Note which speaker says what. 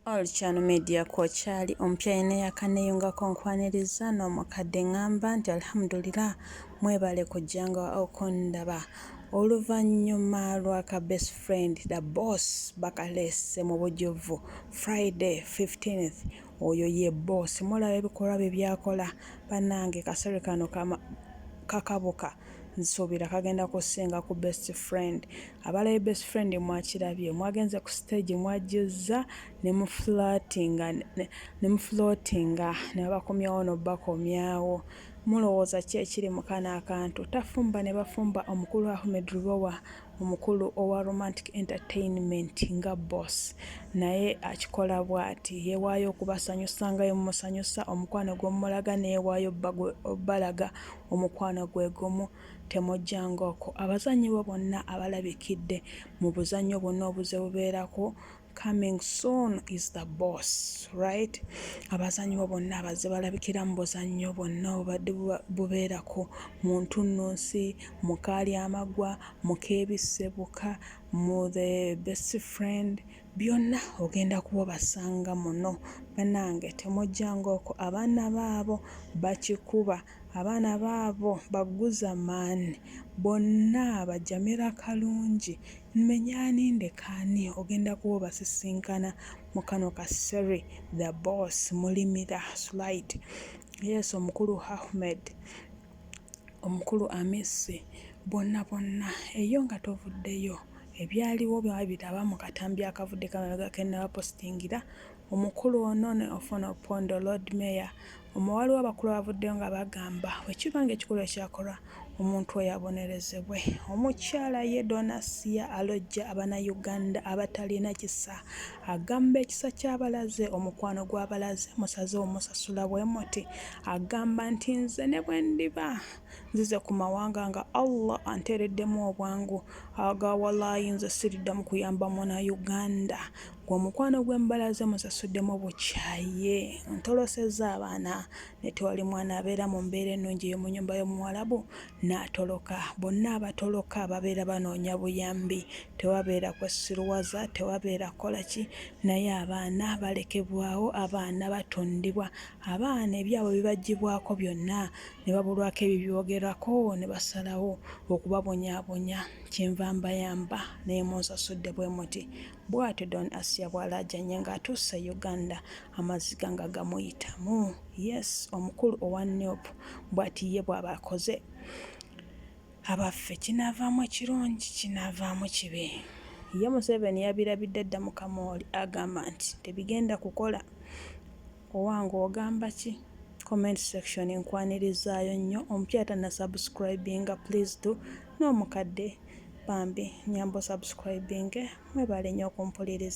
Speaker 1: All Channel Media kwokyali omupya yenna eyakaneyungako nkwaniriza n'omukadde ngamba nti alhamdulillah mwebale kujjanga okundaba oluvannyuma lwa ka best friend the boss bakaleese mu bujjuvu Friday 15th oyo ye boss mulaba ebikolwa bye byakola bannange kasere kano kakabuka nsuubira kagenda kusinga ku best friend. Abalabye best friend mwakirabye, mwagenze ku stage mwajjuzza ne muflirtinga ne mufloatinga ne babakomyawo n'obakomyawo. Mulowooza ki ekiri mu kano akantu? Tafumba ne bafumba omukulu Ahmed Lubowa omukulu owa Romantic Entertainment nga boss naye akikola bw'ati yeewaayo okubasanyusa nga ye mumusanyusa omukwano gw'omulaga neewaayo obbalaga omukwano gwe gumu temujjanga okwo. Abazannyi bo bonna abalabikidde mu buzannyo bwonna obuzze bubeerako coming soon is the boss, right? Abazannyi bo bonna abazze balabikira mu buzannyo bwonna obubadde bubeerako mu ntunnunsi, mu kaali amagwa, mu keebissebuka, mu the best friend, byonna ogenda kuba obasanga muno. Bannange temujjanga okwo abaana baabo bakikuba abaana baabo baguza man bonna bajamira kalungi mmenya ani ndeka ani ogenda kuba obasisinkana mu kano ka series the boss mulimira slide yes omukulu Ahmed omukulu Amisi bonna bonna eyo nga tovuddeyo ebyaliwo byabiraba mu katambi akavuddeko amabega ke nnabapositingira omukulu ono ne Ofwono Opondo Lord Mayor waliwo abakulu abavuddeyo nga bagamba bwe kiba ng'ekikolwa ekyakolwa omuntu oyo abonerezebwe. Omukyala ye Donasia alojja Abannayuganda abatalina kisa agamba ekisa ky'abalaze omukwano gw'abalaze musazeewo musasula bwe muti agamba nti nze ne bwe ndiba nzize ku mawanga nga Allah anteereddemu obwangu aga walaayi nze siriddamu kuyamba Munnayuganda gwe omukwano gwe mbalaze musasuddemu bukyaye ntolosezza abaana ne tewali mwana abeera mu mbeera ennungi ey'omu nnyumba y'Omuwalabu n'atoloka. Bonna abatoloka babeera banoonya buyambi tewabeera kwesiruwaza tewabeera kukola ki naye abaana balekebwawo abaana batundibwa abaana ebyabwe bibaggyibwako byonna ne babulwako ebibyogerako ne basalawo okubabonyaabonya kyenva mbayamba naye munsasudde bwe muti. Bw'atyo Don Asiya bw'alaajanye ng'atuuse e Uganda amaziga nga gamuyitamu. Yes, omukulu owa NUP bw'ati ye bw'aba akoze. Abaffe kinaavaamu ekirungi kinaavaamu kibi. Ye Museveni yabirabidde dda mu kamooli agamba nti tebigenda kukola. Owange ogamba ki? Comment section nkwanirizaayo nnyo omupya tannasubscribinga please do n'omukadde bambi nnyamba osubscribinge mwebale nnyo okumpuliriza.